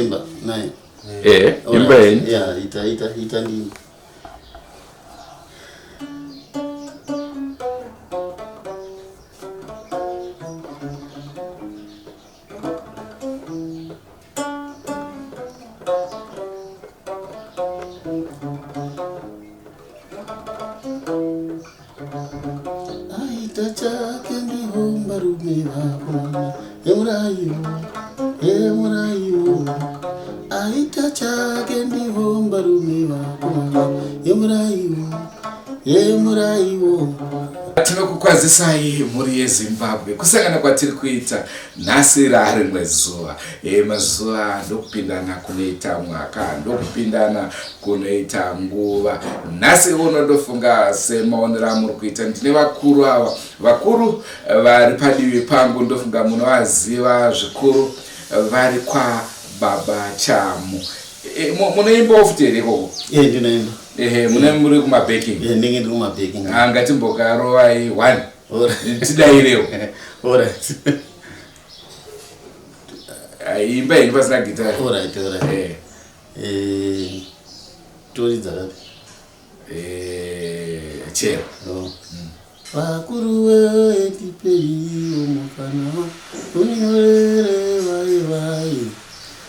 Ndoimba naye. Eh, imba yenyu. Yeah, ita ita ita ndini. Aita chake ndihombarume vako emurayiwo emurayiwo aita chake ndihombarume vako emurayiwo emurayiwo. Tinokukwazisai mhuri yeZimbabwe kusangana kwatiri kuita nhasi raarimwe zuva. E, mazuva ndokupindana kunoita mwaka ndokupindana kunoita nguva. Nhasi uno ndofunga semaonero amuri kuita ndine vakuru ava vakuru vari padivi pangu ndofunga munovaziva zvikuru vari kwa baba Chamu. E, munoimbawo futi here ikoko? E, ndinoimba. Ehe, mune muri kumabacking. E, ndinge ndiri kumabacking. Ah, ngatimbokarovai one. Tidairewo. Alright. Imba yenyu pasina gitari. Alright, alright. Eh. Eh, toridza kapi? Eh, chero. Oh. Vakuru wewe tipeiwo mukana unyorere vai vai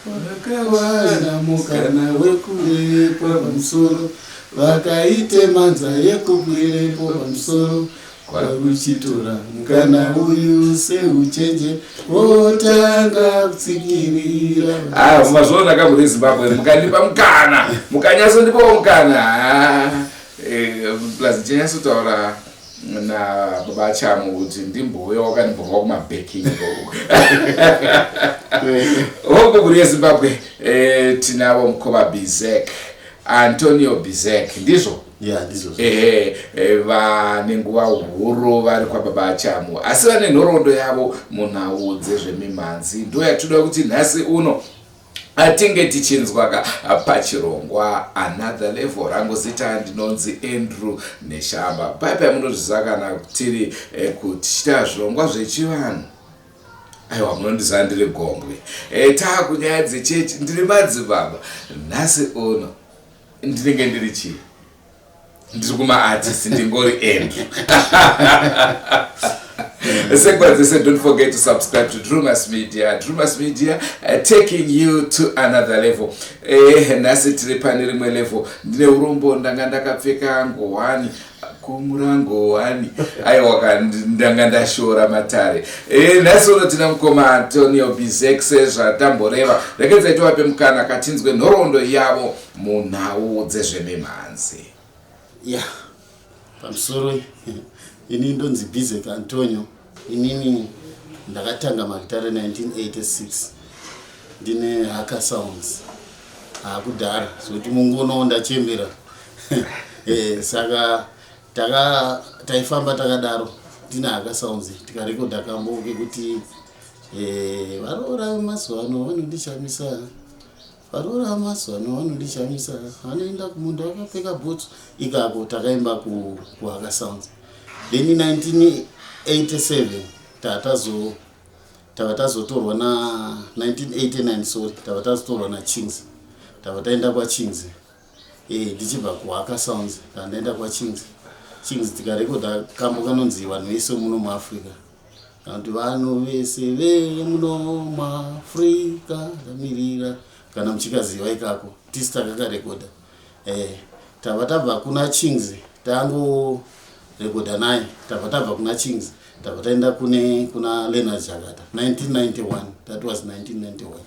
vakawana mukana wekuvepo pamusoro vakaite manza yekukwirepo pamusoro kwakuchitora mukana uyu seuchenje wotanga kutsikirira. Ah, mazviona ka mhuri yeZimbabwe, mukandipa mukana, mukanyatsondipawo mukana. Ah, plus ndichanyatsotaura na baba Chamu kuti ndimbouya wakandimbobva kumabacking ikoko. Hongu mhuri yeZimbabwe, tinavo mukoma Bizek, Antonio Bizek, ndizvo? Yeah, ndizvo. Ehe, vane nguva huru vari kwababa Chamu, asi vane nhoroondo yavo munhau dzezvemimhanzi ndo yatinoda kuti nhasi uno atinge tichinzwaka pachirongwa Another Level. Rangu zita ndinonzi Andrew Neshamba. Pai munozviziva kana tiri kuti tichiita zvirongwa zvechivanhu, aiwa munondiziva ndiri gombwe. Taakunyaya dzechechi ndiri madzibaba. Nhasi uno ndinenge ndiri chii? Ndiri kumaartist, ndingori Andrew. Senguva dzese, don't forget to subscribe to Drumas Media. Drumas Media, taking you to another level. Nhasi tiri pane rimwe level. Ndine urombo, ndanga ndakapfeka ngowani kumura ngowani, aiwa ndanga ndashora matare. Nhasi uno tina mukoma Antonio Bizek sezvatamboreva. Regedzai tivape mukana katinzwe nhoroondo yavo munhau dzezvemimhanzi. Ya, pamusoro, ini ndonzi Bizek Antonio. Inini ndakatanga magitare 1986 ndine Haka Sounds, haakudhara zvokuti mungono ndachembera. Saka taka taifamba takadaro ndine Haka Sounds, tikarekodha kambo kekuti varoora mazuva ano vanondishamisa, varoora mazuva ano vanondishamisa, vanoenda kumunda vakapfeka bhutsu. Ikako takaimba kuHaka Sounds. Then 1987 tatazo tava tazotorwa na 1989, sorry, tava tazotorwa naChings, tava taenda kwaChings. Ndichibva kuHaka Sounds tandaenda kwaChings. Chings tikarekodha kambo kanonzi Vanhu Vese Muno muAfrica, kana kuti Vanhu Vese Vemuno muAfrica Ndamirira, kana muchikaziva ikako tisi takakarekodha. Tava tabva kuna Chings, tangorekodha naye, tabva tabva kuna Chings, tabva taenda kune kuna Leonard Zhakata 1991. That was 1991.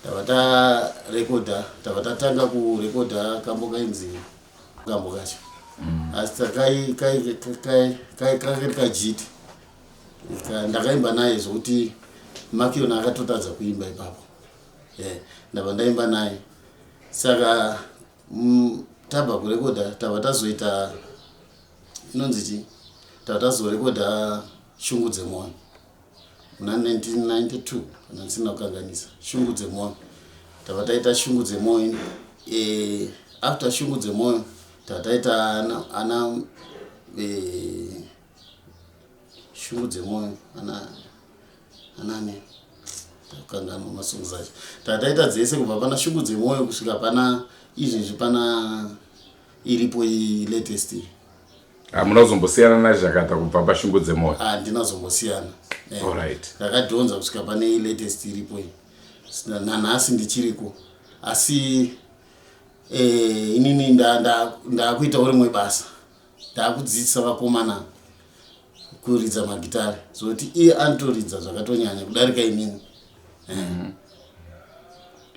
Tabva tarekodha, tabva tatanga kurekodha kambo kainzi kambo kacho asi kakari kajiti. Ndakaimba naye zvokuti Makiona akatotadza kuimba ipapo. Ndabva ndaimba naye. Saka tabva kurekodha, tabva tazoita inonzi chi, tabva tazorekodha Shungu Dzemwoyo muna 1992, kana ndisina kukanganisa. Shungu Dzemwoyo, tabva taita Shungu Dzemwoyo. After Shungu Dzemwoyo tabva taita ana Shungu Dzemwoyo, ana anani. Ndakukanganwa masongs acho. Tataita dzese kubva pana Shungu dzeMwoyo kusvika pana izvezvi pana iripo iyi latest iyi. Hamuna kuzombosiyana naZhakata kubva paShungu dzeMwoyo? Handina kuzombosiyana. Eh. Alright. Ndakadhonza kusvika pane iyi latest iripo iyi. Nanhasi ndichiriko. Asi eh, inini ndakuitawo nda, nda rimwe basa. Ndakudzidzisa vakomana kuridza magitare zvokuti iye anotoridza zvakatonyanya kudarika inini.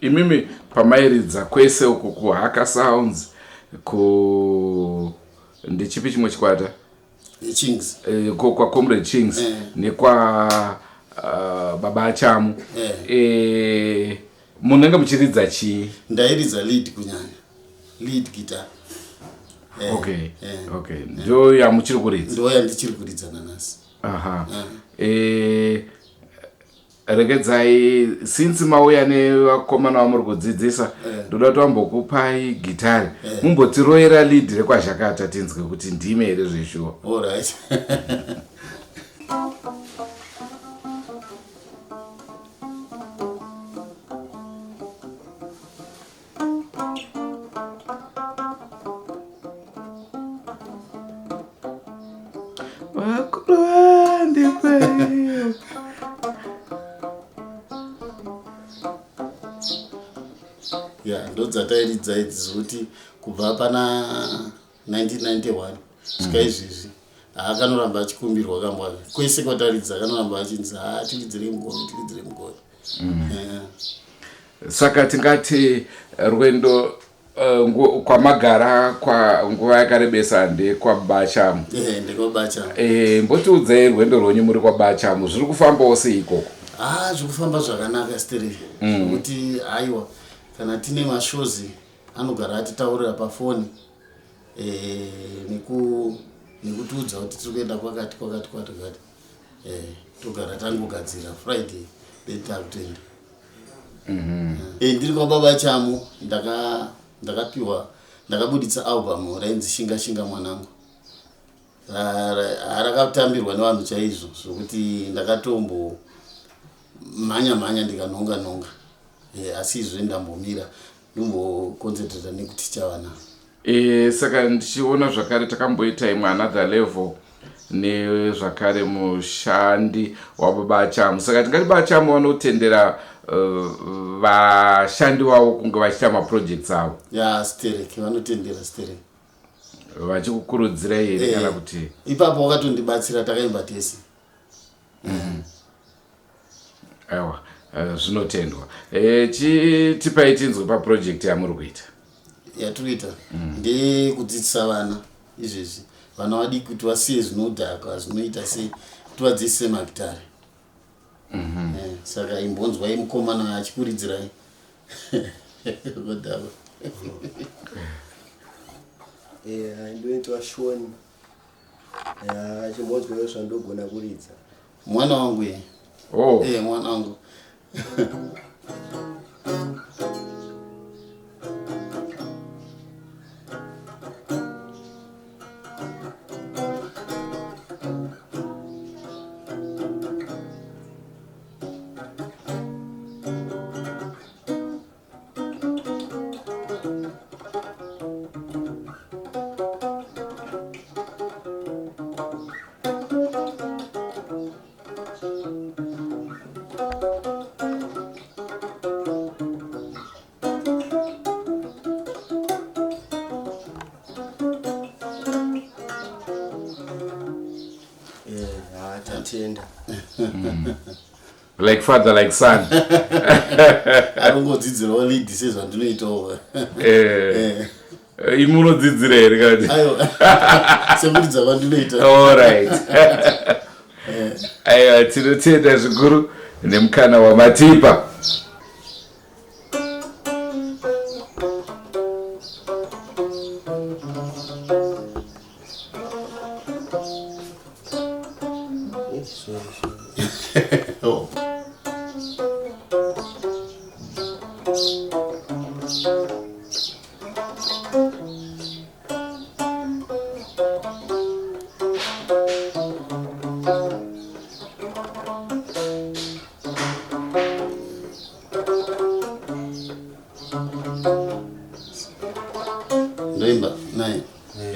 Imimi pamairidza kwese uku kuHaka Sounds ku ndechipi chimwe chikwata? Chings. Eh, kwa Comrade Chings nekwa Baba Achamu. Munenge muchiridza chii? Ndairidza lead kunyanya. Lead guitar. Okay. Okay. Ndo yamuchiri kuridza? Ndo yandichiri kuridza nanhasi. Aha. Regedzai since mauya nevakomana vamuri kudzidzisa, ndoda kuti vambokupai gitari, mumbotiroyera lead rekwaZhakata tinzwe kuti ndime here zveshuwa. Alright. Vakuru vandipei. Ya, ndodzatairidza idzi zvekuti kubva pana 1991 svika izvezvi haakanoramba achikumbirwa kambo aka kwese kwataridza akanoramba achinzi haa tiridzire mugove, tiridzire mugove. Saka tingati rwendo kwamagara kwa nguva yakarebesa ndekwaBachamu. NdekwaBachamu. Mbotiudzai rwendo rwenyu muri kwaBachamu, zviri kufambawo sei ikoko? Zviri kufamba zvakanaka stereki. Zvekuti aiwa kana tine mashozi anogara atitaurira pafoni nekutiudza kuti tiri kuenda kwakati kwakati kwakati kwakati. Togara tangogadzira Friday then takutoenda. Ndiri kwaBaba Chamu ndakapiwa ndakabuditsa album rainzi Shinga Shinga Mwanangu. Rakatambirwa nevanhu chaizvo zvokuti ndakatombo mhanya mhanya ndikanhonga nhonga. Asi izvo ndambomira ndomboconcentrata nekuticha vana. Saka ndichiona zvakare takamboita imwe another level nezvakare mushandi waBaba Chamu. Saka tingati Baba Chamu vanotendera vashandi vavo kunge vachiita maprojects avo? Ya, stereki vanotendera stereki. Vachikukurudzira here kana kuti? Ipapo wakatondibatsira, takaimba tese. Aiwa, zvinotendwa. Tipai tinzwe paproject yamuri kuita. Yatiri kuita ndeyekudzidzisa vana izvezvi, vana vadiki kuti vasiye zvinodhaka zvinoita sei, kuti vadzidzise magitare. Saka imbonzwai mukomana achikuridzirai. Kodhakwa. Ndoitwa Shoni. Chimbonzwayo zvandogona kuridza. Mwana wangu ye. Oh. Mwana wangu. Tatenda. Like father like son. Arongodzidzirawo lead sezvandinoitawo. Imi munodzidzira here kana? Aiwa. Sekuridza kwandinoita. All right. Aiwa, tinotenda zvikuru nemukana wamatipa. Oh.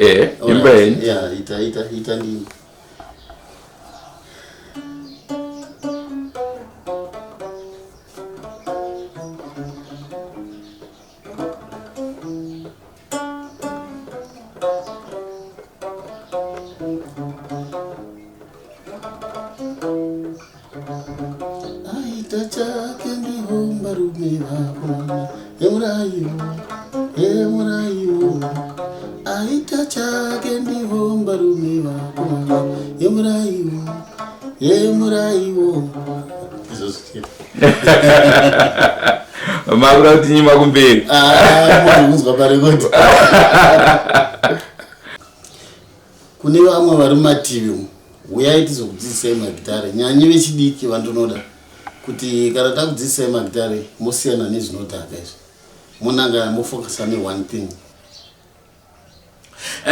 Eh, imba yenyu. Yeah, ita ita ita ndi. Aita chake ndihombarume vakomana emurayiwo emurayiwo aita chake ndihombarume vakomana emurayiwo emurayiwo izvozvo chete. Makuda kuti nyima kumberi. Ah, munhu unzwa parekodi. Kune vamwe vari mumativi umu, uyai tizokudzidzisai magitare, nyanyi vechidiki vandinoda kuti kana takudzidzisai magitare mosiyana nezvinodhaka izvi, monanga mofokasa neone thing.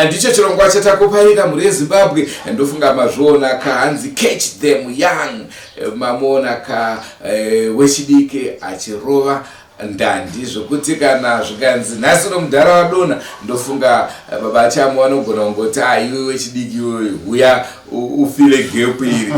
Ndicho chirongwa chatakupaika mhuri yeZimbabwe. Ndofunga mazviona ka, hanzi catch them young. Mamuona ka wechidiki achirova ndandi zvokuti kana zvikanzi nhasi uno mudhara wadonha, ndofunga baba Chamu vanogona kungoti, "Aiwe wechidiki iwewe, huya ufile gap iri."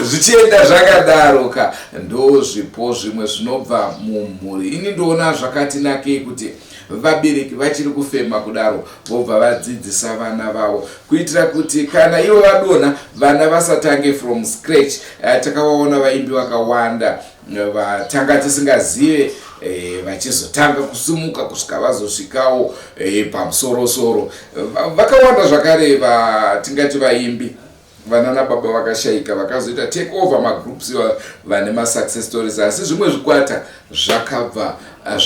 Zvichienda zvakadaro ka, ndo zvipo zvimwe zvinobva mumhuri. Ini ndoona zvakati nakei kuti vabereki vachiri kufema kudaro vobva vadzidzisa vana vavo, kuitira kuti kana ivo vadonha, vana vasatange from scratch. Takavaona vaimbi vakawanda vatanga tisingazive, vachizotanga kusumuka kusvika vazosvikawo pamusorosoro. Vakawanda zvakare vatingati vaimbi vanana baba vakashayika vakazoita take over magroups vane masuccess stories, asi zvimwe zvikwata zvakabva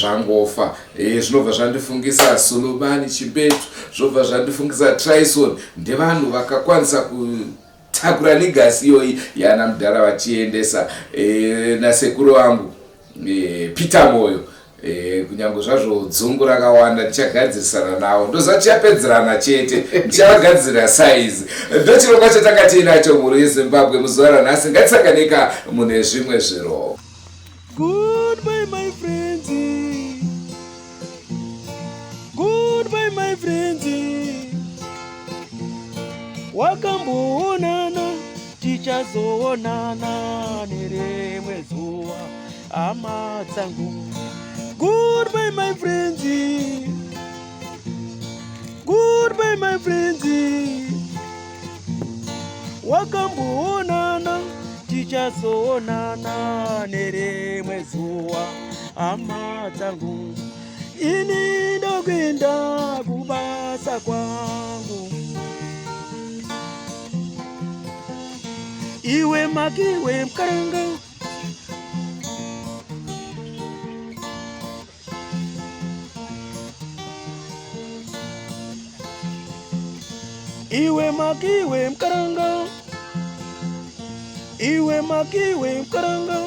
zvangofa. Zvinobva zvandifungisa Sulumani Chimbetu, zvobva zvandifungisa Trison. Ndevanhu vakakwanisa kutakura legacy iyoyi yana mudhara vachiendesa, nasekuru vangu Peter Moyo. Kunyange zvazvo dzungu rakawanda, ndichagadzirisana navo, ndoziva tichapedzerana chete, ndichavagadzirira saizi. Ndochirongwa chatanga tiinacho mhuri yeZimbabwe muzuva ranhasi. Ngatisanganeka mune zvimwe zviro. Goodbye, my friends. Goodbye, my friends. Wakamboonana, tichazoonana nerimwe zuva, hama dzangu. Goodbye, my friends. Goodbye, my friends. Wakamboonana, tichazoonana nerimwe zuva, hama dzangu. Ini ndokuenda kubasa kwangu. Iwe makiwe mkaranga. Iwe makiwe mkaranga. Iwe makiwe mkaranga.